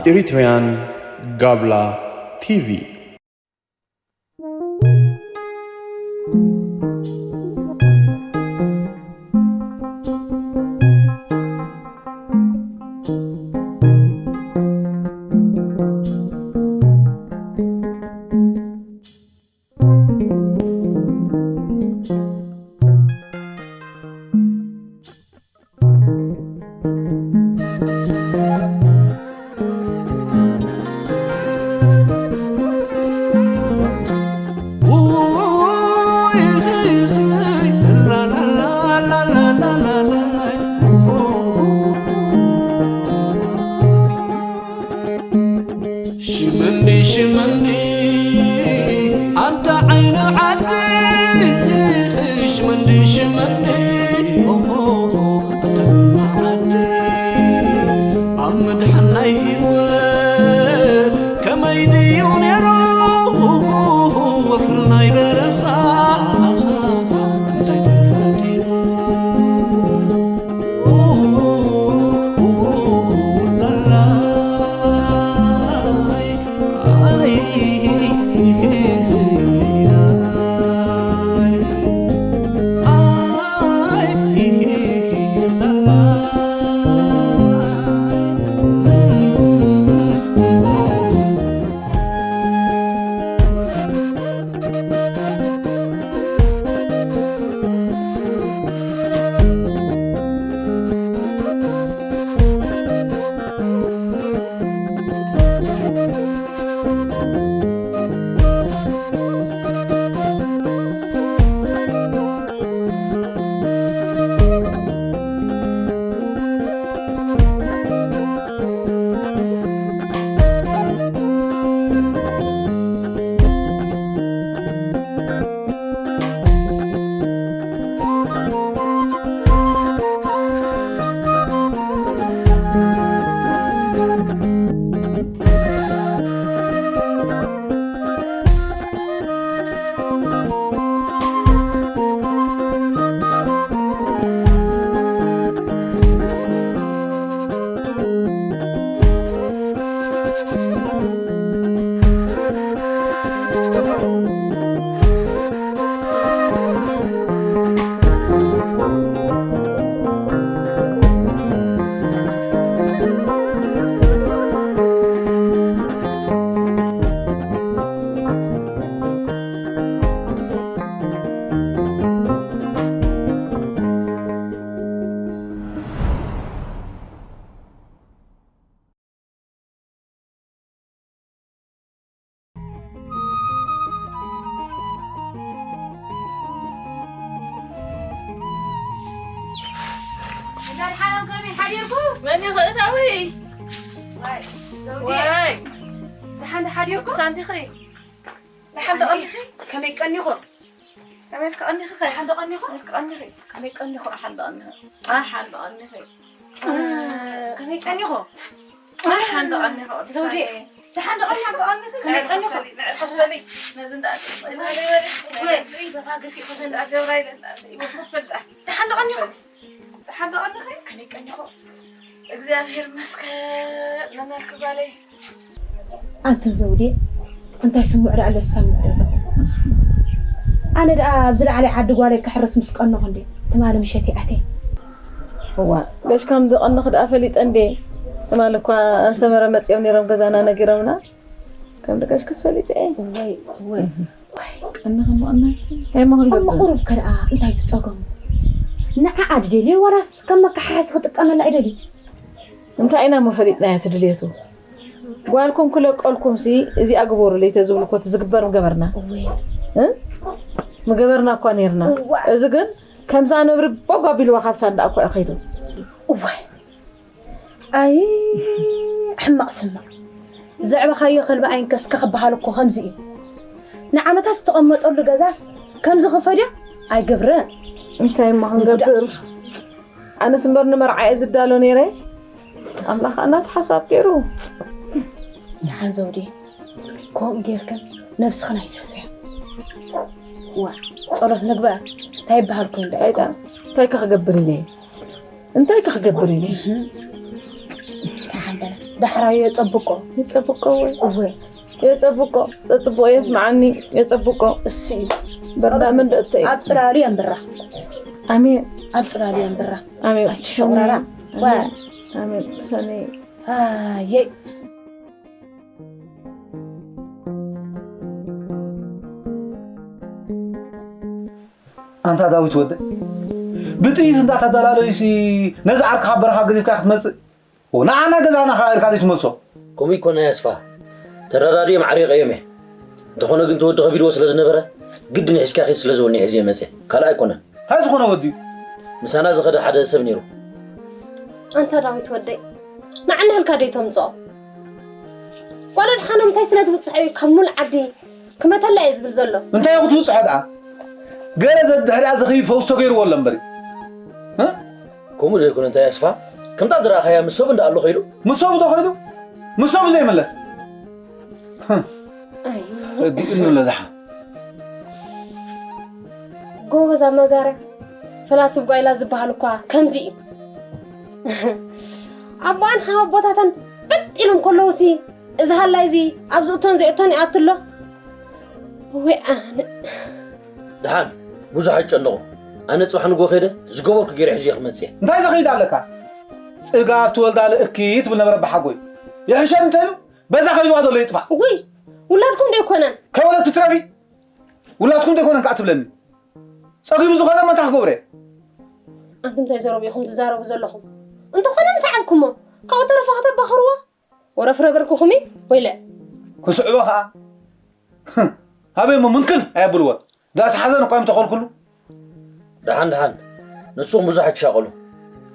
Eritrean Gabla T V. ሽመንዲ ሽመንዲ ኣንታ ዓይኒ ዓዲ ሽመንዲ ሽመንዲ ኦሆ ኣንታ ግርማ ዓዲ ኣብ ምድሓን ናይ ህይወት ከመይ ድዩ ነይሩ ወፍሪ ናይ በረኻ እንታይ ተፈጢሩ እንዳ ደሓን ከመይ ሓዲርኩ? መን ይኽእታዊ? ዋይ፣ ዘውዴ። ዋይ። ደሓን ዶ ሓዲርኩ? ቅዱሳን ዲኺ? ደሓን ዶ ቀኒኺ? ከመይ ቀኒኹ? ከመይ ቀኒኺ? ደሓን ዶ ቀኒኹ? ከመይ ቀኒኹ? ደሓን ዶ ቀኒኺ? ደሓን ዶ ቀኒኺ? ደሓን ዶ ቀኒኺ? ከመይ ቀኒኹ? ደሓን ዶ ቀኒኹ? ዘውዴ። ደሓን ዶ ቀኒኹ? ከመይ ቀኒኹ? ንዕፈሊ፣ ንዕፈሊ። ነዚ እንዳ ወይ፣ በፋ ገፊ ኹ ዘንዳ ጀብራይለ እንዳ ይወፈል ዳ። ደሓን ዶ ቀኒኹ? ደሓን ዶ ቀኒኺ? ከመይ ቀኒኹ? እግዚኣብሔር ይመስገን፣ ነናልኪ ጓለይ። ኣንተ ዘውዴ፣ እንታይ ስምዕ ደኣ ኣሎ ዝሰምዕ ዘለኹ? ኣነ ደኣ ኣብዚ ላዕሊ ዓዲ ጓለይ ከሕርስ ምስ ቀነኹ እንዴ፣ ትማሊ ምሸት ይኣትየ። እዋ፣ ገሽ ከም ዝቐንኺ ደኣ ፈሊጠ እንዴ? ትማሊ እኳ ኣሰመረ መጺኦም ነይሮም ገዛና ነጊሮምና። ከም ደቀሽክስ ፈሊጠ እየ። እወይ፣ እወይ። ዋይ፣ ቀንኺ ምቕናይሲ? እንታይ ምቕን እሞ ገበር? ቁሩብ ከ ደኣ እንታይ እዩ እቲ ጸገሙ? ንዓኣ ድደልዮ ዋላስ ከም መከሓሓሲ ክጥቀመላ ይደልዩ? እንታይ ኢና እሞ ፈሊጥናዮ እቲ ድልየቱ? ጓልኩም ክለቀልኩምሲ እዚኣ ግበሩለይ ተዝብሉ እኮ እቲ ዝግበር ምገበርና። እወይ። እ? ምገበርና እኳ ነይርና። እዋ። እዚ ግን ከምዛ ነብሪ ቦግ ኣቢልዋ ካብ ሳንዳኣ እኮ እዩ ከይዱ። እወይ። ኣይ ሕማቕ ስማዕ ዘዕበኻዮ ከልቢ ኣይንከስከ ክበሃል እኮ ከምዚ እዩ። ንዓመታት ዝተቐመጠሉ ገዛስ ከምዚ ክፈድዮ ኣይገብርን። እንታይ እሞ ክንገብር? ኣነስ እምበር ንመርዓ እየ ዝዳሎ ነይረ። ኣምላኽ ከኣ ናቱ ሓሳብ ገይሩ። ደሓን ዘውዲ ከምኡ ጌርክን ነብስኽን ኣይትሕሰያ። ዋ ጸሎት ንግበር እንታይ ይበሃል ኮይኑ እንታይ ደኣ? እንታይ ከ ክገብር ኢለ? እንታይ ከ ክገብር ኢለ? ደሓን በላ። ዳሕራዩ የጸብቆ። የጸብቆ ወይ እወ የጸብቆ ጸጽቦ የስምዓኒ። የጸብቆ እሱ እዩ። በርዳ መንደእተይ ኣብ ጽላሉ የንብራ። ኣሜን ኣብ ጽላሉ የንብራ። ኣሜን ኣይትሸውራራ። ኣሜን ኣሜን ሰኒ ኣየይ ኣንታ ዳዊት ወደ ብጥይት እንዳተዳላለዩሲ ነዚ ዓርክኻ በረኻ ገዲፍካ ክትመጽእ ንዓና ገዛና ከዓ ኢልካ ዘይትመልሶ። ከምኡ ይኮነ ኣስፋ። ተረዳዲኦም ዓሪቀዮም እየ። እንተኾነ ግን ተወዲ ከቢድዎ ስለ ዝነበረ ግድን ሒዝካ ኪድ ስለ ዝበሉኒ ሒዘ መፅየ። ካልእ ኣይኮነን። እንታይ ዝኾነ ወዲ እዩ? ምሳና ዝኸደ ሓደ ሰብ ነይሩ። ኣንታ ዳዊት ወደይ ንዓና ኢልካ ደይ ተምፅኦ? ጓል ኣድሓኖም እንታይ ስለ ትብፅሖ እዩ ካብ ሙሉእ ዓዲ ክመተላ እየ ዝብል ዘሎ? እንታይ ክትብፅሖ ደኣ? ገለ ዘድሕሪኣ ዝኽይድ ፈውስ ተገይርዎ ኣሎ እምበሪ። ከምኡ ዘይኮነ እንታይ ኣስፋ? ከምታ ዝረኣኻያ ምስ ሰብ እንዳኣሎ ኸይዱ። ምስ ሰብ ዶ ኸይዱ? ምስ ሰብ ዘይምለስ። ዲእኑ ለዝሓ ጎበዝ ኣመጋረ ፈላስብ ጓይላ ዝበሃል እኳ ከምዚ እዩ። ኣቦኣን ሓወቦታተን በጥ ኢሎም ከለውሲ እዚ ሃላይ እዚ ኣብዚ እቶን ዘይእቶን ይኣቱ ኣሎ። ወይ ኣነ ድሓን ብዙሕ ኣይጨነቑ። ኣነ ፅባሕ ንጎ ከይደ ዝገበርኩ ገይረ ሕዝዮ ክመፅእ እየ። እንታይ ዘኸይድ ኣለካ? ጽጋብ ትወልዳ ልእኪ ትብል ነበረ ብሓጎይ። ይሕሸን እንተሉ በዛ ከይድዋ ዘሎ ይጥፋእ። ወይ ውላድኩም ዶ ኣይኮነን? ከይወለድ ትትረፊ ውላድኩም ዘይኮነን ከዓ ትብለኒ። ጸጊቡ ዝኾነ መታ ክገብረ ኣንቱም እንታይ ዘረቡ ኢኹም ትዛረቡ ዘለኹም? እንተኾነ ምስ ዓብኩሞ ካብኡ ተረፈ ከተባኽርዎ ወረፍረ በልኩኹም እዩ ወይለ። ክስዕቦ ከዓ ሃበይ እሞ ምንክል ኣየብልዎ። ዳስ ሓዘን እኳ ምተኸልኩሉ። ደሓን ደሓን ንስኹም ብዙሕ ኣይትሻቐሉ።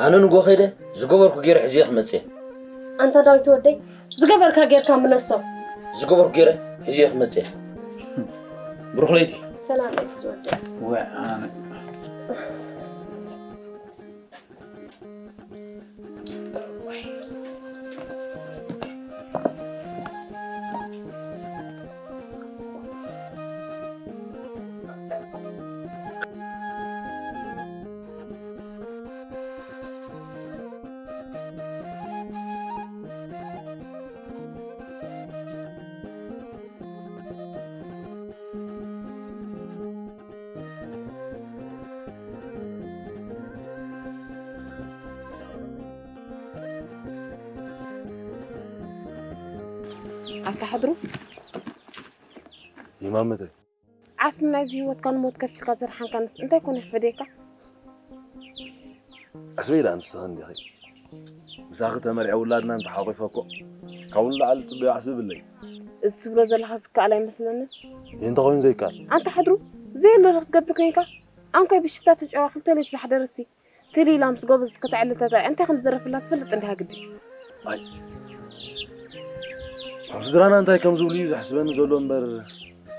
ኣነ ንጎ ከይደ ዝገበርኩ ገይረ ሕዝየ ክመፅእ እየ። ኣንታ ዳዊት ወደይ ዝገበርካ ጌርካ ምለሶ። ዝገበርኩ ገይረ ሕዝየ ክመፅእ እየ። ብሩኽ ለይቲ። ሰላም ለይቲ ዝወደይ። ወ- ኣነ- ኣታ ሕድሩ ይማመተ ዓስሚ ናይዚ ህይወትካ ንሞት ከፊልካ ዘድሓንካንስ እንታይ ኮነ ክፈድየካ? ኣስበይ ደኣ ንስኺ እንዲኺ ምሳኺ ተመርዒ ውላድና እንተሓቑፈ እኮ ካብኡ ንላዕሊ ዝፅበዮ ዓስቢ የብለይ። እዚ ትብሎ ዘለኻ ዝከኣል ኣይመስለንን። ይህ እንተኾይኑ ዘይከኣል ኣንታ ሕድሩ ዘየለ ዶ ክትገብር ኮይንካ? ኣንኮይ ብሽፍታ ተጨዋ ክልተ ሌት ዛሕደርሲ ትልኢላ ምስ ጎበዝ ከተዕልል ተተርኣያ እንታይ ከም ዝደረፈላ ትፈልጥ እንዲኻ ግዲ። ኣይ ኣብ ስድራና እንታይ ከም ዝብሉ እዩ ዘሕስበኒ ዘሎ እምበር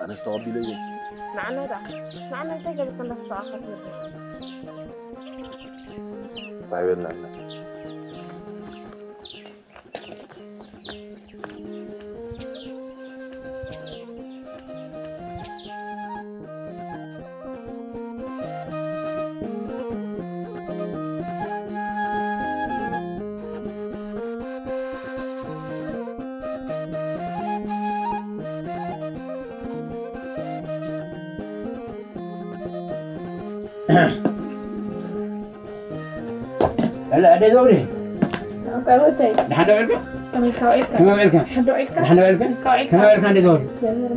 ኣነስ ተቐቢለዮ። ንዓና ደኣ ንዓና እንታይ ገበርካ እንዳተሳቐኻ ትነብር? እንታይ በልና እና هلا أدي دوري. قهوتي. دحنا عرفة؟ كم الكوعيكا؟ كم الكوعيكا؟ حدو عيكا؟ دحنا عرفة؟ كوعيكا. كم الكوعيكا عندي دوري؟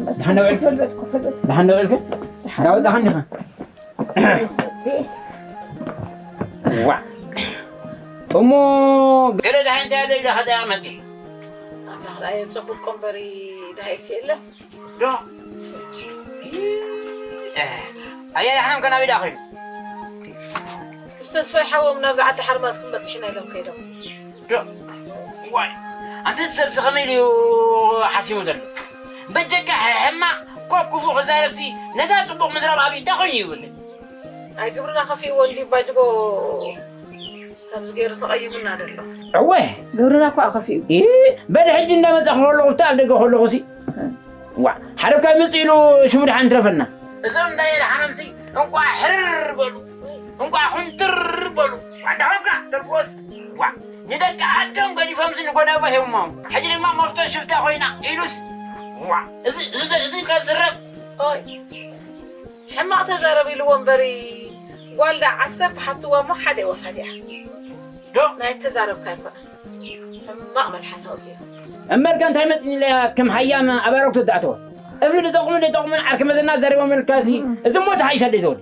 دحنا عرفة؟ كفلت كفلت. دحنا عرفة؟ دحنا عرفة؟ ዋ እሞ ገለ ደሃይ እንታይ ኣሎ ኢለ ከዳ መፂ ኣምላኽ ደኣ የጸብቆ እምበሪ ደሃይስ የለ ዶ ኣየ ደሓን ከ ናበይ ደኣ ኸይዱ ምስ ተስፋይ ሓዎም ናብዚ ዓዲ ሓርማዝ ክንበጽሕ ኢና ኢሎም ከይዶም ዶ ዋይ ኣንቲ ሰብ ከመይ ኢሉ ሓሲቡ ዘሎ በጀካ ሕማቕ ኮፍ ክፉእ ክዛረብሲ ነዛ ጽቡቕ ምዝራብ ኣብዩ እንታይ ኮይኑ ይብል ኣይ ግብርና ከፊእዎ እንዲ ባጅጎ ከምዚ ገይሩ ተቐይሙና ደሎ እወ ግብርና እኳ ከፊኡ ኢ በደ ሕጂ እንዳመጻ ከለኹ ብታ ኣብ ደገ ከለኹ ሲ ዋ ሓደ ካብ ምጽእ ኢሉ ሽሙ ድሓን ትረፈና እዞም እንዳየ ድሓኖም ሲ እንቋ ሕርር በሉ እንቋዕ ኩንትር በሉ። ዋዳውካ ደርቆስ። ዋ፣ ንደቂ ዓዶም ገዲፎምሲ ንጎዳቦ ሄሞም። ሕጂ ድማ መፍቶ ሽፍታ ኮይና ኢሉስ። ዋ፣ እዚ፣ እዚ፣ እዚ ከዝረብ። ኦይ፣ ሕማቕ ተዛረብ ኢልዎ እምበሪ፣ ጓል ዳ ዓሰርተ ሓትዋ እሞ ሓደ ወሳድ እያ። ዶ? ናይ ተዛረብካ ኣይኮነ። ሕማቕ መልሓስ ኣውፅኡ። እምበርከ እንታይ መፅኒለያ ከም ሃያም ኣባረው ትወዳእተወ? እብሉ ንጠቕሙ ንጠቕሙን ዓርኪ መዘና ዘሪቦም ልካሲ፣ እዚ እሞ ተሓይሽ ኣደይ ዘውዲ።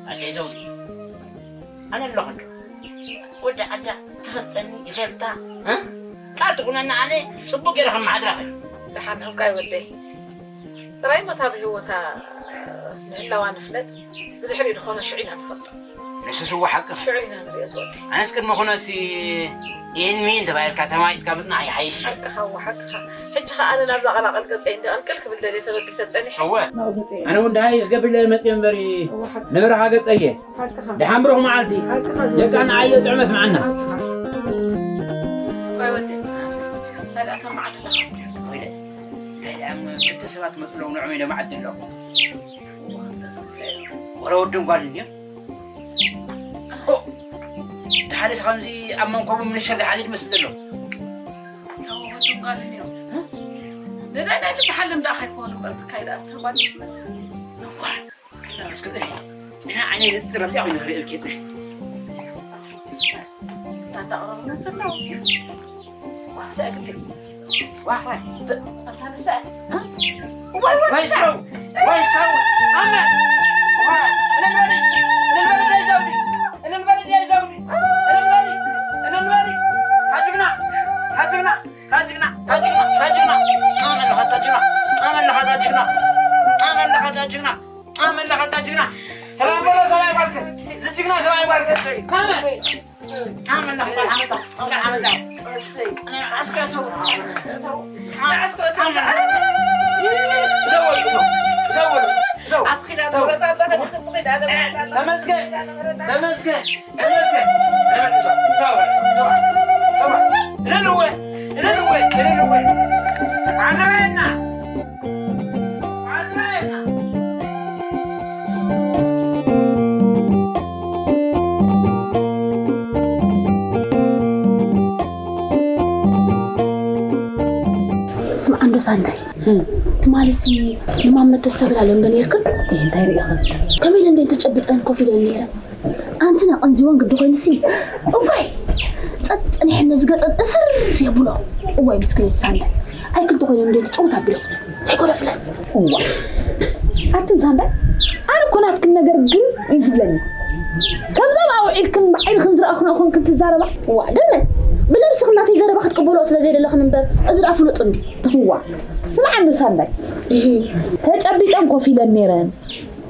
ኣደይ ዘውዲ። ኣነ ኣለኹ እንዶ። ወዲ ዓዳ ትፈልጠኒ፣ ይፈልጣ፣ እ? ቃል ትኹነና ኣነ ጽቡቕ ገይረ ከመሓድራኸ። ደሓን ዕንቋይ ወደይ። ጥራይ መታ ብህይወታ ምህላዋ ንፍለጥ፣ ብድሕሪኡ ዝኾነ ሽዑ ኢና ንፈልጦ። ንሱ ስዋ ሓቅኻ። ሽዑ ኢና ንሪኦ ዝወዲ። ኣነስ ቅድሚ ኩነሲ ኢን ሚን ተባሂልካ ተማይጥካ ምጽናሕ ይሓይሽ። ሓቅኻ፣ እወ፣ ሓቅኻ። ሕጂ ኸኣ ኣነ ናብዛ ቀላቐል ገጸይ እንዲ ቅልቅል ክብል ደልየ ተበጊሰ ጸኒሐ። እወ። ናብኡ ገጸይ። ኣነ እውን ደሃይ ክገብር ኢለ መጽየ እምበሪ እወ፣ ሓቅኻ። ንብረኻ ገጸየ። ሓቅኻ። ደሓን ብሩኽ መዓልቲ። ሓቅኻ። ደቃ ንዓዮ ጥዑመ ስምዓና። ሓቅኻ። ቆይ ወዲ፣ ካልኣቶም መዓት ኣለኻ። ወይለ፣ እንታይ ደኣ እሞ ክልተ ሰባት መጹ ኣለዉ፣ ንዕኦም ኢለ መዓት ዘለኹ። ወረ ወድን ጓልን እዮም። ኦ፣ እቲ ሓደስ ከምዚ ኣብ መንኮቡ ምንሸር ዝሓዘ ዝመስል ዘሎ። ተው፣ ወድን ጓልን እዮም። ንናይ ናይ ልቢ ሓለም ደኣ ከይኮኑ እምበር፣ ትካይ ደኣ ዝተባለ ትመስል። እዋ፣ እስከ፣ እስከ፣ ጽና ዓይነይ ንጽር ኣብዚኣ ኮይኑ ክርእየልኪ። እንታይ ተቕርብነት ኣለዎ? ዋሰ ግዲ። ዋ፣ ዋ፣ ተ-፣ ኣታ ንሳ፣ እ? ዋይ፣ ዋይ፣ ወይ ንሳ። ሰው፣ ወይ ሰው፣ ኣመ፣ ዋ፣ እልል በሊ፣ እልል በሊ፣ ደይ ዘውዲ፣ እልል በሊ፣ ደይ ዘውዲ፣ እልል በሊ፣ እልል በሊ። ታጅግና፣ ታጅግና፣ ታጅግና፣ ታጅግና፣ ታጅግና። ኣመ ኣለኻ ታጅግና፣ ኣመ ኣለኻ ታጅግና፣ ኣመ ኣለኻ ታጅግና። ኣመ ኣለኻ ታጅግና። ሰላም በሎ፣ ሰማይ ባርክ። ዝጅግና ሰማይ ባርክ። ኣመ። ተመስገን፣ ተመስገን፣ ተመስገን። እልልወ፣ እልልወ፣ እልልወ። ዓዘራየና። ስምዓ እንዶ ሳንዳይ፣ ትማሊሲ ንማመ ተስተብላለን ዶ ነይርክን? እየ፣ እንታይ ርኢኽን? ከመይ ኢለ እንደ ተጨቢጠን ኮፍ ኢለን ነይረ። ኣንትና ቀንዚወን ግዲ ኮይኑሲ፣ እዋይ፣ ጸጥ ጸኒሐን ነዚ ገጸን እስር የብሎ። እዋይ፣ ምስክነይቲ ሳንዳይ። ኣይ ክልተ ኮይኖም እንደ ትጽውት ኣቢሎም። ዘይኮነ ፍለን። እዋ። ኣትን ሳንዳይ፣ ኣነ እኮ ናትክን ነገር ግርም እዩ ዝብለኒ። ከምዛ ብኣ ውዒልክን ብዓይንኽን ዝረኣኽንኦ ኮንክን ትዛረባ። እዋ፣ ደመ፣ ብነብስኽን ናተይ ዘረባ ክትቅበልኦ ስለ ዘይደለኽን እምበር፣ እዚ ደኣ ፍሉጥ እንዲ። እዋ። ስምዓ እንዶ ሳንዳይ። እሂ። ተጨቢጠን ኮፍ ኢለን ነይረን።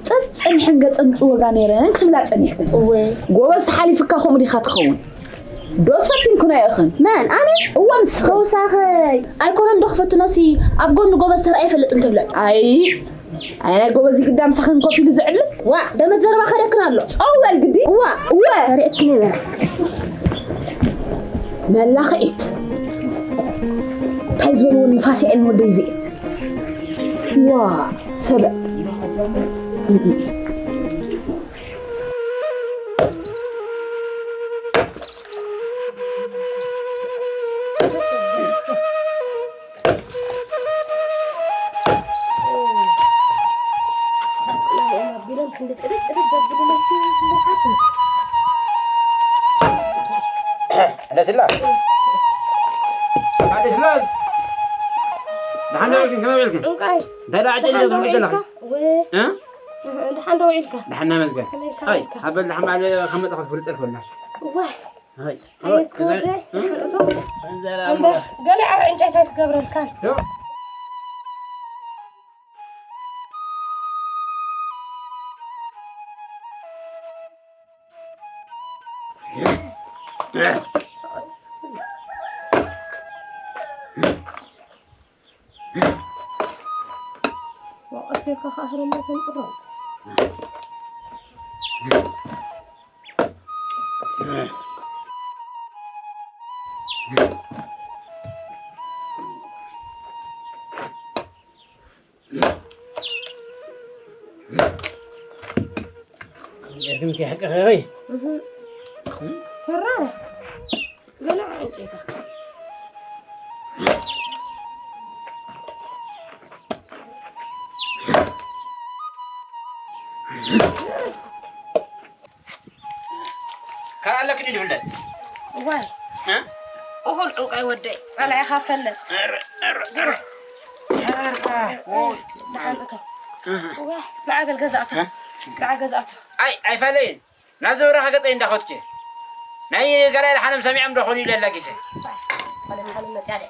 ጸ-፣ ጸኒሐን ገጸን ጽወጋ ነይረን ክትብላ ጸኒሕክን። እወ። ጎበዝ ተሓሊፍካ ከምኡ ዲኻ ትኸውን? ዶስ ፈቲንክኖ ኢኽን? መን? ኣነ? እወ፣ ንስኺ። ተውሳኸይ። ኣይኮነን ዶ ክፈትኖሲ፣ ኣብ ጎኒ ጎበዝ ተራእየ ይፈልጥ እንትብለጽ። ኣይ፣ ኣይ፣ ናይ ጎበዝ ይግዳ ምሳኽን ኮፍ ኢሉ ዝዕልል? ዋ፣ ደመት ዘረባ ከደክን ኣሎ። ጸው በል ግዲ። እዋ፣ እወ። ርኤክን እየ። መላኽዒት። እንታይ ዝበልዎ ንፋስ እየ ወደይ እዚ። ዋ፣ ሰበ። ኣደስላ። ኣደስላ። ደሓን ዶ ኢልክን፣ ከመይ ኢልክን? እንቃይ። እንታይ ደኣ ዓጀል ኢለ ዝብሉ ዘለኻ? ወ-፣ እ? ደሓን ዶ ውዒልካ? ደሓን ናይ መዝገብ። ከመይ ኢልካ ኣይ፣ ውዒልካ? ሃበል ደሓን ባዕለ ከመጣ ክትፍልጥ እኮ ኣለሽ። ዋይ። ኣይ፣ ኣየስ ክወደ፣ እ? እቶ፣ እንዘራ እምበር፣ ገለ ኣብ ዕንጨይቲ ኣይትገብረልካን። ዮ። ወቐት ጌርካ ከኣ ህረሞ ተንጥሮ። ተራራ ገና ዕንጨይታ። ካልእ ኣለኪ ድዩ ዝፍለጥ? ዋይ። እ? እኹል ዕንቋይ ወደይ፣ ጸላኢኻ ፈለጥ። ኧረ፣ ኧረ፣ ኧረ። ኦይ። ደሓን እቶ። እህ። ዋይ፣ ንዓ በል ገዛ እቶ። እ? ንዓ ገዛ እቶ። ኣይ፣ ኣይፋለይን። ናብዚ በረኻ ገጸይ እንዳኸድኩ እየ። ናይ ገላይ ደሓኖም ሰሚዖም ዶ ኾኑ ኢለ ኣላጊሰ። ገላይ ደሓኖም መጽያ ድያ?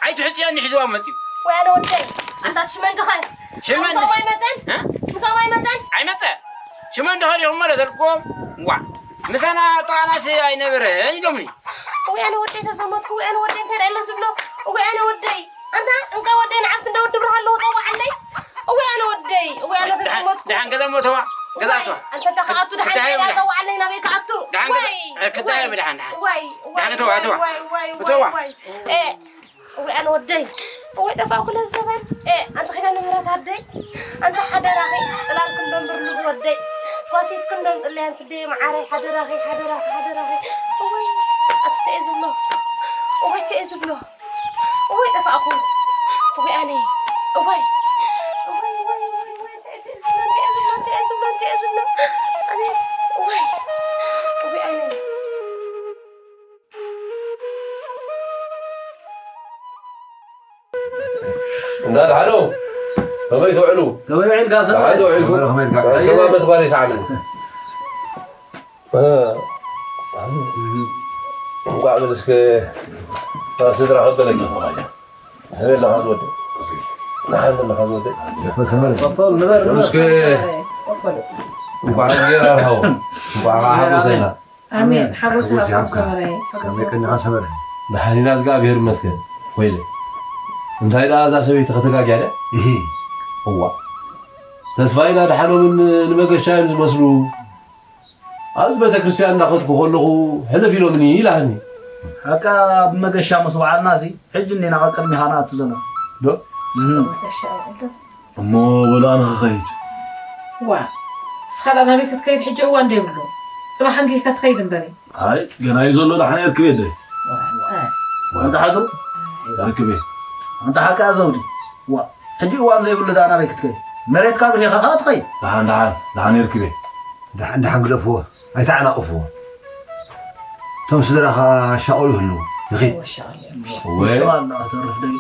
ኣይትሕጽዮኒ፣ ሒዝዋ መጽዩ። ወይ ኣነ ወደይ፣ ኣንታ ሽመን ድኸ? ሽመን ምሳኦም ኣይመጸን? እ? ምሳኦም ኣይመጸን? ኣይመጸ። ሽመን ድኸ ዲኹም ማለት ኣልኩዎም። ዋ፣ ምሳና ጥቓናስ ኣይነበረ ኢሎምኒ። ወይ ኣነ ወደይ ተዘመድኩ፣ ወይ ኣነ ወደይ እንታይ ደኣ ኢለ ዝብሎ? ወይ ኣነ ወደይ፣ ኣንታ እንካ ወደይ ንዓብቲ እንዳ ወዲ ብርሃ ኣለዎ ጸዋዓለይ። ወይ ኣነ ወደይ፣ ወይ ኣነ ደሓን፣ ተዘመድኩ። ደሓን ገዛ እሞ ተዋ፣ ገዛ ወይ፣ ተዋ። ኣንተ ተኸኣቱ ደሓን ክዳሃዩ ገዛ ብላ። ጸዋዓለይ ናበይ ክኣቱ? ደሓን ገዛ፣ ወይ፣ እ፣ ክዳሃዩ ወይ፣ ብደሓን፣ ደሓን። ወይ፣ ደሓን ወይ፣ ተዋ፣ ተዋ። ወይ፣ ወይ፣ ተዋ። ወይ፣ ወይ። ኤ፣ ወይ ኣነ ወደይ። ወይ ጠፋእኩ ለዘበን። ኤ፣ ኣንተ ኪዳነ ምህረት ኣደይ። ኣንተ ሓደራኺ፣ ጽላል ክንዶ እምብር ልዝ ወደይ። ጓሲስ ክንዶ ጽለያን ትደይ መዓረይ፣ ሓደራኺ፣ ሓደራኺ፣ ሓደራኺ። ወይ፣ ኣቲ ተየ ዝብሎ። ወይ ተየ ዝብሎ። እዋይ ጠፋእኩ። እዋይ ኣነ። እዋይ። እዋይ፣ እዋይ፣ እዋይ፣ እዋይ፣ እንታይ፣ እንታይ ዝብሎ፣ እንታይ ዝብሎ፣ እንታይ ዝብሎ፣ እንታይ ዝብሎ። ኣነ። እዋይ። እዋይ ኣነ። እንዳ ደሓኖ፣ ከመይ ትውዕሉ? ከመይ ውዒልካ ሰብኣይ? ደሓን ዶ ውዒልኩም? ከመይ ውዒልካ? እስከ ማመት ጓል ይስዓመኒ። እ፣ እንቋዕ በል እስከ ናብ ስድራ ከበለኪ። ከመይ ኣለኻ ዝወደይ? ደሓን ኣለኻ ዝወደይ? ፈሰመረ። ቆፎል ንበር፣ በሉ እስከ ንበር። እንቋዕ ጌራ ረሃቡ። እንቋዕ ከዓ ሓጎሰና። ኣሜን። ሓጎስ ሓጎስ ይሃብካ። ይሃብኩም ሰመረ። ሓጎስ ከመይ ይሃብኩም። ቀኒኻ ሰመረ? ደሓን ኢና፣ እግዚኣብሔር ይመስገን። ወይለ። እንታይ ደኣ እዛ ሰበይቲ ከተጋግያ ድያ? እሂ። እዋ። ተስፋይን ኣድሓኖምን ንመገሻ እዮም ዝመስሉ። ኣብዚ ቤተ ክርስቲያን እናኸድኩ ከለኹ ሕልፍ ኢሎምኒ ኢላትኒ። ሓቃ፣ ኣብ መገሻ ምስ ወዓልናሲ፣ ሕጂ እኒና ኣብ ቅድሚኻ ንኣቱ ዘለና። ዶ? እህ። እሞ በሉ ኣነ ክኸይድ። ዋ፣ ንስኻ ደኣ ናበይ ክትከይድ? ሕጂ እዋን ዶ የብሉ? ጽባሕ ኣንጊህካ ትኸይድ እምበሪ። ኣይ፣ ገና እዩ ዘሎ፣ ደሓን የርክብ የደ። ዋ፣ ዋ። ኣንታ ሓድሩ? የርክብ እየ። ኣንታ ሓቃ ዘውዲ። ዋ፣ ሕጂ እዋን ዘይብሉ ደኣ ናበይ ክትከይድ? መሬትካ ብሪኻ ኸኣ ትኸይድ። ደሓን፣ ደሓን፣ ደሓን የርክብ እየ። ደሓን፣ ደሓን ግደፍዎ፣ ኣይተዓናቕፍዎ። እቶም ስድራኻ ኣሻቕሉ ይህልዉ። ንኺድ። እወ። ንሱ ኣለዋ ተርፍ ደጊ።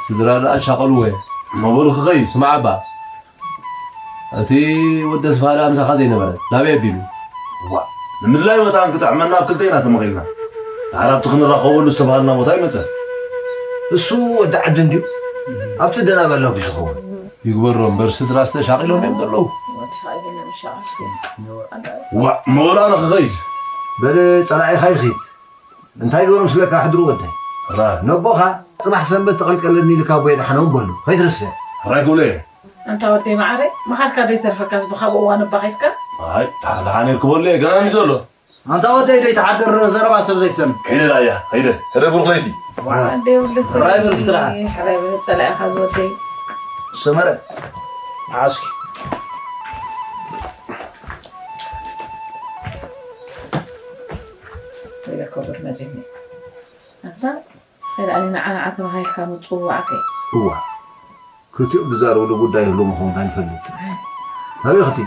ስድራ ደኣ ኣሻቐልዎ እየ። እሞ በሉ ክኸይድ። ስማዕ ኣባ፣ እቲ ወዲ ኣስፋሃኒ ምሳኻ ዘይነበረ ናበይ ኣቢሉ? ዋ፣ ንምድላይ መታን ክጥዕመና ኣብ ክልተ ኢና ተመቒልና። ድሓር ኣብቲ ክንራኸበሉ ዝተባሃልና ቦታ ይመጸ። እሱ ወዲ ዓዲ እንድዩ። ኣብቲ ደናበ ኣሎ ክኸውን። ይግበሮ እምበር ስድራስ ተሻቒሎም እዮም ዘለዉ። ወዲ ሻቒሎም እዮም ሻቕልሲ። ዋ፣ መወላ ኣነ ክኸይድ። በል ጸላኢኻ ይኺድ። እንታይ ገይሮም ስለካ ኣሕድሩ ወደይ? ራ። ነቦኻ ጽባሕ ሰንበት ተቐልቀለኒ ኢልካ ኣቦይ ደሓኖም በሉ። ከይትርስዕ። ራይ ክብሎ እየ። ኣንታ ወደይ መዓረይ፣ ምኻድካ ዘይተርፈካስ ብኻብኡ እዋን እባ ኸይድካ? ኣይ፣ ደሓን፣ ደሓን እየ ክበሎ እየ። ገና እዩ ዘሎ። ኣንታ ወደይ ዘይትሓድር ዘረባ ሰብ ዘይሰምዕ። ከይደ ደኣ እያ፣ ከይደ። ሕደ ብሩኽ ለይቲ። ዋ፣ ኣደይ ወዲ ራይ በል እስኪ ደሓን። ሕራይ በል ጸላኢኻ ዝወደይ። ሰመረ። ዓስኪ። ኢለ ክቡር መጺኒ። ኣንታ፣ ንዓ፣ ንዓ ተባሂልካ ምጽዋዕከ? እዋ፣ ክልቲኦም ዝዛረብሉ ጉዳይ ይህሉ ምዃኑ እንታይ ንፈልጥ? ናበይ ኽቲ?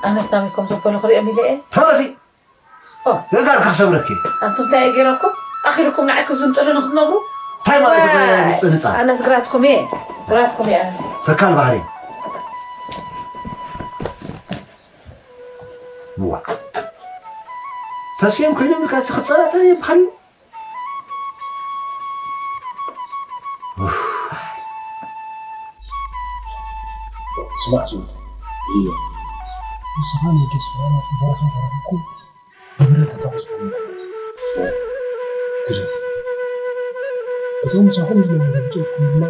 ኣነስ ናበይ ከም ዘበሉ ክሪኦም ኢለ እየ። ተመለሲ! ኦ። ተጋር ክኽሰብረኪ። ኣንቱም እንታይ እየ ገይረኩም? ኣኺልኩም ንዓይ ክዝንጥሉ ንኽትነብሩ? እንታይ ማለት እዩ? ወይ፣ ምጽንጻ? ኣነስ ግራትኩም እየ። ግራትኩም እየ ኣነስ። ተካል ባህሪ። እዋ። ተስዮም ከይዶም ኢልካ እዚ ክጸናጸን ይብሃል? ስማዕ ዝብል እየ። ንስኻ ናይ ደስፋና ዝበረኻ ተረኺብኩም ብብረት ተታወስኩም። ግደ። እቶም ምሳኹም ዝነበሩ ብጾትኩም ድማ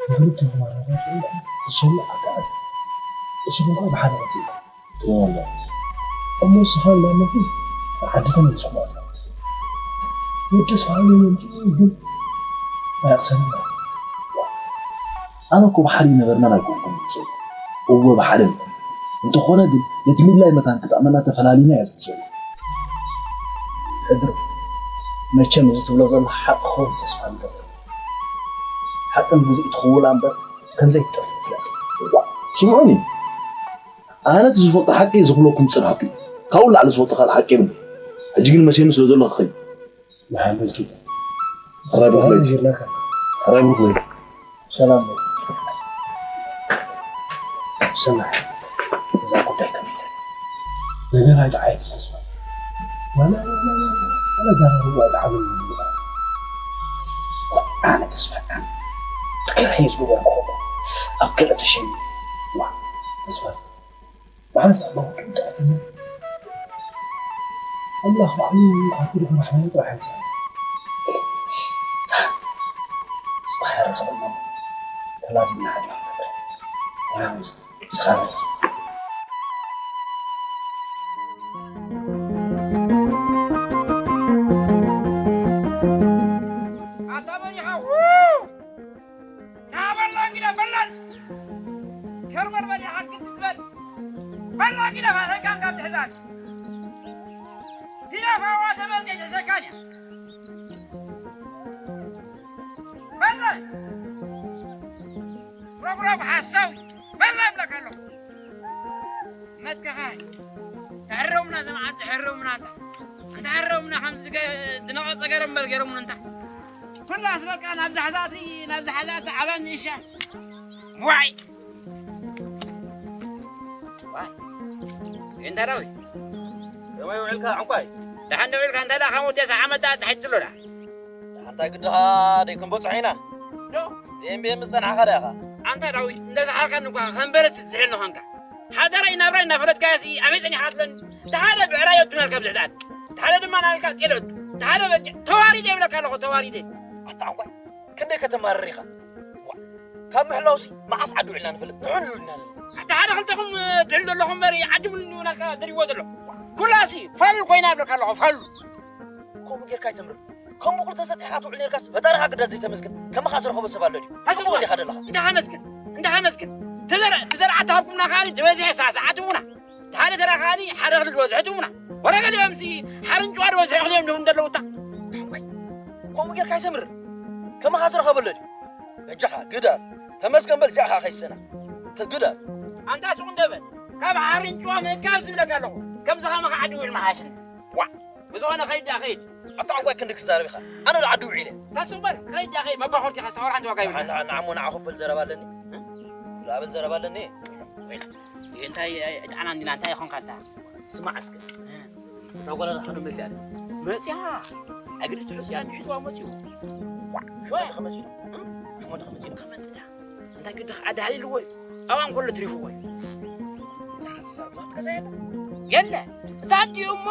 ንክልቴኹም ኣረጋጊዕኩም እሶም ዓዲ ኣትዮም። ንስኹም ከኣ ብሓደ ወጺእኩም። ትብሎ ኣሎ። እሞ ንስኻን ማመትን ንዓዲ ተመሊስኩም ኣትያ። ወደስ ባህሊ መምጽኡ ግን ኣያቕሰንና። ኣነ እኮ ብሓደ ነበርና ኣይኮንኩን ዝብሎ። እወ ብሓደ ነበር። እንተኾነ ግን ነቲ ምድላይ መታን ክጥዕመና ተፈላሊና እያ ዝመስለኒ። ሕድሩ፣ መቸም እዚ ትብሎ ዘለኻ ሓቂ ክኸውን ተስፋ ንገብር። ሓቂ ንግዚኡ ትኽውላ እምበር ከም ዘይትጠፍእ ፍለጥ። ዋ፣ ስምዑኒ። ኣነ እቲ ዝፈልጦ ሓቂ ዝኽብለኩም ጽን ሓቂ እዩ። ካብኡ ንላዕሊ ዝፈልጦ ካልእ ሓቂ የብለይን። ሕጂ ግን መሲሉኒ ስለ ዘሎ ክኸይድ። መሓመድ ኪዳ። ሕራይ ብሩኽ ለይቲ። ነጊርናካ። ሕራይ ብሩኽ ለይቲ። ሰላም ለይቲ። ሰማዕ፣ እዛ ጉዳይ ከመይ ትብል? ነገር ኣይጠዓየትን ተስፋ። ዋላ፣ ዋላ፣ ዋላ፣ ዋላ ዛረብዎ ኣይጠዓመን። ኣነ ተስፋ፣ ክርሄ ዝገበርኩ ኣብ ገለ ተሸይኑ። ዋ፣ ተስፋ። ብሓንሳእ ኣምላኽ ክርዳእክኒ። ኣምላኽ ባዕሉ ኣብቲ ድኹም ኣሕዋኑ ጥራሕ ኣይምጽኣን። ጽባሕ ይራኸበና እሞ ተላዚብና ሓዲና ንነብር። ወላ መጽእ ዝኻበልቲ። ኣታ በሊኻ፣ ና በላን ግዳ በላን። ከርመር በሊኻ ክትበል። በላን ግዳ ባሰጋን ካብ ትሕዛን። ግዳ ፋዋ ተበልገ ተሸካን እያ። በላን። ረብረብ ሓሳዊ። በላን ብለካ ኣለኹ። መትከኻ። ተሕረሙና ዘመዓት ተሕረሙና እንታ። እንተ ሕረሙና ከም ዝገ-፣ ዝነቐጸ ገረምበር ገረሙን እንታ። ኩላስ በቃ ናብ ዛሕዛእቲ፣ ናብ ዛሕዛእቲ ዓባን ንእሻን። ዋይ። ዋይ። እንታ ዳዊት። ከመይ ውዕልካ ዕንቋይ? ደሓን ዶ ውዕልካ? እንታይ ደኣ ካብ ወዲያ ሰዓመት ደኣ ተሓይጥሎ ደኣ? ደሓን እንታይ ግድኻ ደይክንበጽሖ ኢና። ዶ? ደየን ብየን ምጸናሕኻ ደኣ ኢኻ። ኣንታ ዳዊት፣ እንተ ዝሓልካኒ እኳ ከም በረድ ትዝሕኒ ኾንካ። ሓደራይ ናብራይ እናፈለጥካዮሲ ኣበይ ጸኒሓ ትብለኒ? እቲ ሓደ ብዕራይ የዱናልካ ብዝሕዛን፣ እቲ ሓደ ድማ ናልካ ጤል የዱ፣ እቲ ሓደ በጊዕ። ተዋሪደ ይብለካ ኣለኹ፣ ተዋሪደ። ኣታ ዕንቋይ፣ ክንደይ ከተማርር ኢኻ? ዋ፣ ካብ ምሕላውሲ መዓስ ዓዲ ውዒልና ንፈልጥ? ንሕን ኢሉ ኢና ዘለና። ኣታ ሓደ ክልተኹም ትሕሉ ዘለኹም እምበር ዓዲ ምን ይብለካ ደልይዎ ዘሎ? ኩላሲ ፋሉል ኮይና ይብለካ ኣለኹ፣ ፋሉል። ከምኡ ጌርካ ኣይተምርር። ከም ብቑል ተሰጢሕካ ትውዕል ኔርካስ፣ ፈጣሪኻ ግዳ ዘይተመስግን፣ ከማኻ ዝረኸቦ ሰብ ኣሎ ድዩ? ሓቂ ጽቡቕ እኮ። ዲኻ ደለኻ? እንዳ ከመስግን፣ እንዳ ከመስግን። ተዘር-፣ ተዘርዓ ተሃብኩምና ከኣ ዝበዝሐ ሳዕሳዕ ትህቡና። እቲ ሓደ ተራ ከኣ ሓደ ክሊ ዝበዝሐ ትህቡና። ወረገ ድዮምሲ ሓርንጭዋ ዝበዝሐ ክልኦም ድዮም እንደለዉ እታ? ታንኳይ፣ ከምኡ ጌርካ ኣይተምርር። ከማኻ ዝረኸቦ ኣሎ ድዩ? በጃኻ ግደፍ። ተመስገን በል፣ እዚኣ ኸኣ ከይሰና። ተ-፣ ግደፍ። ኣንታ ሱቕ እንደ በል። ካብ ሓርንጭዋ ምእካብ ዝብለካ ኣለኹ። ከምዚ ከማኻ ዓዲ ውዒል መሓሽን። ዋዕ! ብዝኾነ ኸይድ ደኣ ኸይድ። ኣታ ዕንቋይ ክንዲ ክዛረብ ኢኻ። ኣነ ዶ ዓዲ ውዒለ? ታስቕ በል፣ ኸይድ ደኣ ኸይድ። መባኾርቲኻ ዝተኸብረ ሓንቲ ዋጋ የብልካን። ንዓ፣ ንዓ እሞ ንዓ ክፈል ዘረባ ኣለኒ። እ? ክፍል ኣበል ዘረባ ኣለኒ። ወይላ፣ ይሄ እንታይ፣ እ፣ እጣና እንዲና እንታይ ይኾንካ ኣታ? ስማዕ እስከ። እታ ጓል ኣድሓኖም መጺኣ ድያ? መጺኣ። ኣግዲ ትሑጽያ እንዲሒትዋ መጺኡ። ዋዕ! ሽሞንተ ኸመጺኡ? እ? ሽሞንተ ኸመጺኡ? ኸመጽእ ደኣ። እንታይ ግዲ ኸዓ ደሃሊልዎ እዩ። ኣብኣ እንከሎ ትሪፍዎ እዩ። እንታይ ሓሳብ ናት ገዛ የለ? የለ። እታ ኣዲኡ እሞ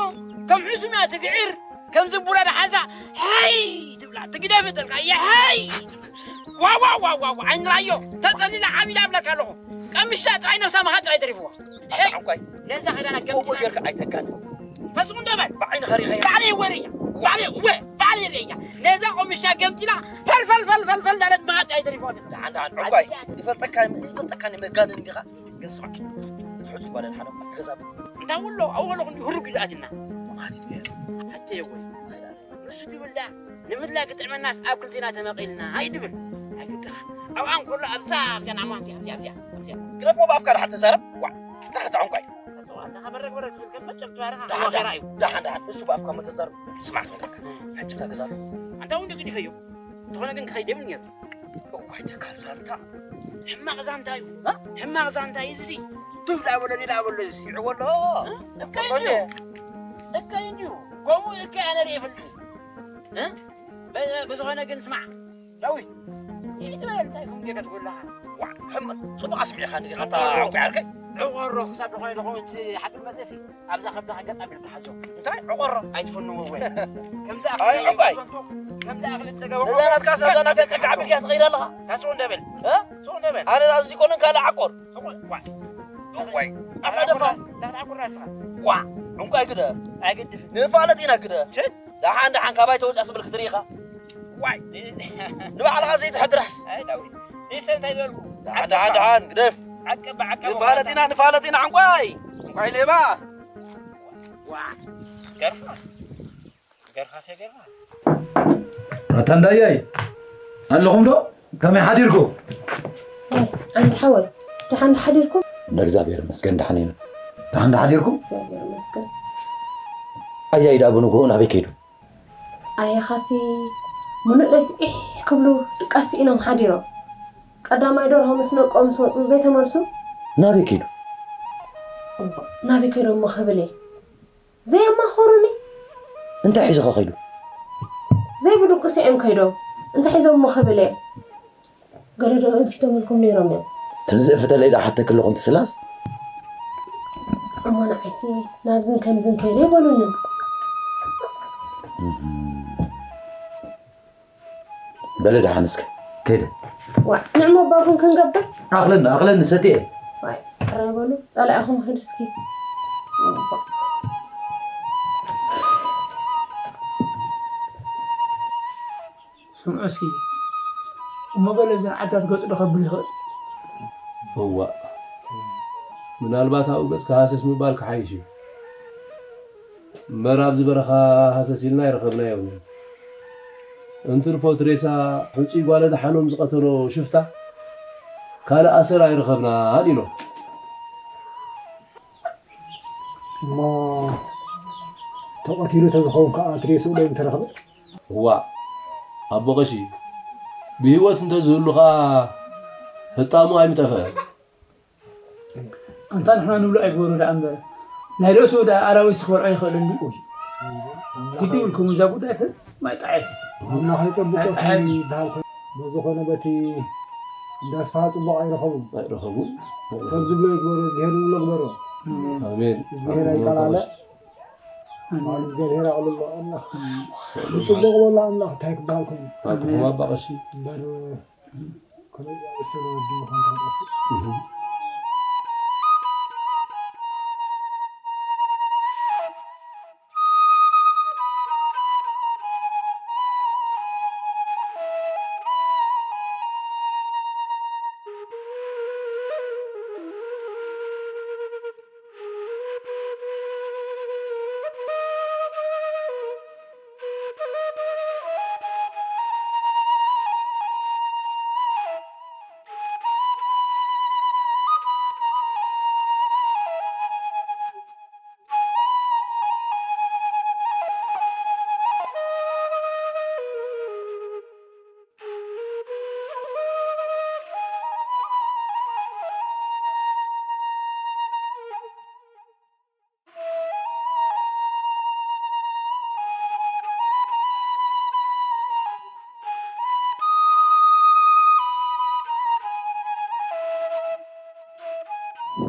ከም ሕሱና ትግዕር፣ ከም ዝቡላ ደሓዛ፣ "ሀይ!" ትብላ፣ ትግደፍ ይጠልቃ፣ "የሀይ!" ዋዋ፣ ዋዋ፣ ዋዋ፣ ዓይኒ ራዮ፣ ተጠሊላ ዓቢላ እብለካ ኣለኹ። ቀምሻ ጥራይ ነብሳ ምኻ ጥራይ ተሪፍዋ። ኣታ ዕንቋይ፣ ነዛ ኸዳና ከምኡ ገምጢላ ጌርካ ኣይተጋንን። ፈጽሙ እንዶ በል። ብዓይንኻ ሪኢኻ ባዕለይ ወርያ። ባዕለይ ወ-፣ ባዕለይ ርእያ። ነዛ ቆምሻ ገምጢላ ፈልፈል ፈልፈል ፈልፈል እንዳለት ብሃጥ ኣይተሪፎትን። ደሓን፣ ደሓን፣ ዕቋይ። ኣድያት። ይፈልጠካ፣ ይፈልጠካ መጋነን እንዲኻ። ግን ስማዕ፣ እቲ ሕጹይ ጓል ኣድሓኖም ኣብቲ ገዛ ኣሎ። እንታይ ውሎ፣ ኣብኡ ከለኹ እንዲሁ ህሩግ ኢሉ ኣትና። መዓት እዩ ገይሩ። ኣተ የጎይ። እንታይ ደኣ? ንሱ ድብል ደኣ፣ ንምድላይ ክጥዕመናስ ኣብ ክልቴና ተመቒልና ኣይድብል። ኣይግድኻ። ኣብኣ እንከሎ ኣብዛ፣ ኣብዛ ንዓማ፣ ኣብዚኣ፣ ኣብዚኣ፣ ኣብዚኣ፣ ኣብዚኣ። ግደፍዎ ብኣፍካ ደሓን ተዛረብ። ዋዕ፣ እንታይ ከተዓንቋይ? ኣታ በረግ በረግ ትብል ከም መጨም ትባርኻ ደሓን፣ ተዋኺራ ደሓን፣ እዩ። ደሓን፣ ደሓን። እሱ ብኣፍካ እሞ ተዛረብ። ስማዕ ክነግረካ። ሕጂ እንታይ ገዛ ኣሎ? ኣንታ እውን ገዲፈዮ። እንተኾነ ግን ክኸይድ የብሉን ነይሩ። እዋይ ተካል ዛንታ። ሕማቕ ዛንታ እዩ። እ? ሕማቕ ዛንታ እዩ እዚ። ቱፍ ደኣ በሎ፣ ደኣ በሎ እዚ። ይዕወሎ። እ? እከይ እንዲዩ። እከይ እንዲዩ። ከምኡ እከይ ኣነ ርእየ ይፈልጥ። እ? በ-፣ ብዝኾነ ግን ስማዕ። ዳዊት፣ ይትበል እንታይ ከም ጌጋ ትብለኻ? ዋዕ፣ ሕም-፣ ጽቡቕ ኣስሚዕኻኒ ዲኻ፣ ኣታ ዕቑር። ዕንቋይ ዓርከይ? ዕቑሮ ክሳብ ዝኾነ ይኸውን፣ እቲ ሓቂ መለሲ ኣብዛ ከብድኻ ገጥ ኣቢልካ ሓዞ። እንታይ ዕቑሮ? ኣይትፈንዎ ወይ? ከምዛ ኣይ፣ ኣኽሊ ዕንቋይ። ከምዛ ኣኽሊ ዝጸገበ እዛ ናትካ ሰብ ናትካ ጸጋ ዓቢልካ ትኸይድ ኣለኻ? ታስኡ እንደበል። እ? ስኡ እንደበል። ኣነ ራሱ ይኮንን ካልእ ዓቆር። ዕቑር፣ ዋዕ። ዕቋይ። ኣታ ደፋ። እንዳትዓቁር ራስኻ። ዋዕ፣ ዕንቋይ ግደ። ኣይገድፍን። ንፋለጥ ኢና ግደ። ችድ። ደሓን፣ ደሓን፣ ካባይ ተወጫ ስብል ክትርኢ ኢኻ። ዋይ። ንባዕልኻ ዘይትሕድራስ። ኣይ ዳዊት፣ ንሰ እንታይ ዝበልኩ? ደሓን፣ ደሓን፣ ደሓን፣ ግደፍ። ዓቀብ ብዓቀብ ንፋለጥ ኢና፣ ንፋለጥ ኢና። ዕንቋይ፣ ዕንቋይ ሌባ። ዋ፣ ገርፋ፣ ገርፋ፣ ገርፋ። ኣታ እንዳያይ፣ ኣለኹም ዶ? ከመይ ሓዲርኩም? ኣይ፣ ዓንዲ ሓወይ፣ ደሓን ዶ ሓዲርኩም? ንእግዚኣብሔር ይመስገን፣ ደሓን ኢና። ደሓን ዶ ሓዲርኩም? እግዚኣብሔር ይመስገን። ኣያይ ደኣ ብንግሆ ናበይ ከይዱ? ኣያኻሲ፣ ምሉእ ለይቲ ዒሕ ክብሉ ድቃስ ስኢኖም ሓዲሮም። ቀዳማይ ደርሆ ምስ ነቆ ምስ ወጹ ዘይተመልሱ። ናበይ ከይዱ? እምባ፣ ናበይ ከይዶም እሞ ክብል እየ። ዘየማኸሩኒ። እንታይ ሒዙ ከ ከይዱ? ዘይብድቁስ እዮም ከይዶም። እንታይ ሒዞም እሞ ክብል እየ። ገለ ዶ ኣንፊቶምልኩም ነይሮም እዮም። ተዘእፍተለይ ደኣ ሓተኪ ኣለኹ፣ እንተ ስላስ። እሞ ንዓይሲ ናብዝን ከምዝን ከይደ ይበሉኒ። እህም። በለ ደሓን እስከ ከይደ። ዋ፣ ንዕሞ ኣባ ቡን ክንገብር? ኣኽለኒ፣ ኣኽለኒ፣ ሰትየ። ዋይ፣ ሕራይ በሉ፣ ጸላኢኹም ሂድ እስኪ። ስምዑ እስኪ፣ እሞ በለ እዘን ዓድታት ገጹ ዶ ከብል ይኽእል? እዋእ፣ ምናልባት ኣብኡ ገጽካ ሃሰስ ምባል ክሓይሽ እዩ። እምበር ኣብዚ በረኻ ሃሰስ ኢልና ኣይረኸብናዮን። እንትርፎ እቲ ሬሳ ሕጹይ ጓለ ደሓኖም ዝቐተሎ ሽፍታ ካልእ ኣሰር ኣይረኸብናን ኢሎም። እሞ ተቐቲሉ ተዝኸውን ከኣ እቲ ሬስኡ ዶ ኣይምተረኽበ? እዋእ፣ ኣቦ ቀሺ፣ ብህይወት እንተዝህሉ ከኣ ህጣሙ ኣይምጠፍአን። ኣንታ ንሕና ንብሎ ኣይግበሮ ደኣ እምበር፣ ናይ ርእሱ ደኣ ኣራዊት ክበልዖ ይኽእል እንድዩ። ግዲ ይብልኩም፣ እዛ ጉዳይ ፈጽማ ኣይጠዓየትን። ኣምላኽ ይጸብቆ ኣይጠዓየትን። ይበሃል ኮይኑ፣ በዝኾነ በቲ እንዳ ኣስፍሃ ጽቡቕ ኣይረኸቡን። ኣይረኸቡን። ሰብ ዝብሎ ይግበሮ፣ እግዚኣብሔር ዝብሎ ግበሮ። ኣሜን። እግዚኣብሔር ኣይቀላለ። ኣሜን። ማለት እግዚኣብሔር ኣቕልሎ ኣምላኽ። ኣሜን። ብጽቡቕ በሎ ኣምላኽ እንታይ ክበሃል ኮይኑ። ኣቱም ኣባ ቀሺ። እምበር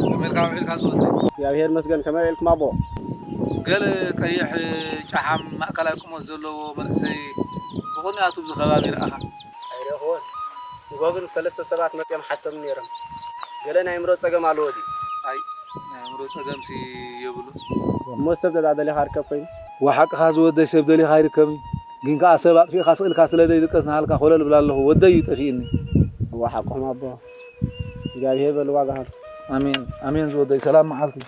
ከመይ ኢልካ ውዒልካ ዝወዘ? እግዚኣብሔር ይመስገን፣ ከመይ ውዒልኩም ኣቦ? ገለ ቀይሕ ጨሓም ማእከላይ ቁመት ዘለዎ መንእሰይ ብቕንያቱ ኣብዚ ከባቢ ረኣኻ? ኣይረእኽዎን። ንጎ ግን ሰለስተ ሰባት መጺኦም ሓቶምኒ ነይሮም። ገለ ናይ ኣእምሮ ጸገም ኣለዎ ድዩ? ኣይ፣ ናይ ኣእምሮ ጸገምሲ የብሉን። እሞ ሰብ ተደኣ ደሊኻ ርከብ ኮይኑ? ወሓቅኻ ዝወደይ ሰብ ደሊኻ ኣይርከብን። ግን ከኣ ሰብ ኣጥፊእካ ስቕ ኢልካ ስለ ዘይድቀስ ንሃልካ ኮለል እብል ኣለኹ። ወደይ እዩ ጠፊእኒ። እወ ሓቅኹም ኣቦ። እግዚኣብሄር በሉ ዋጋኻ። ኣሜን፣ ኣሜን ዝወደይ። ሰላም መዓልቲ።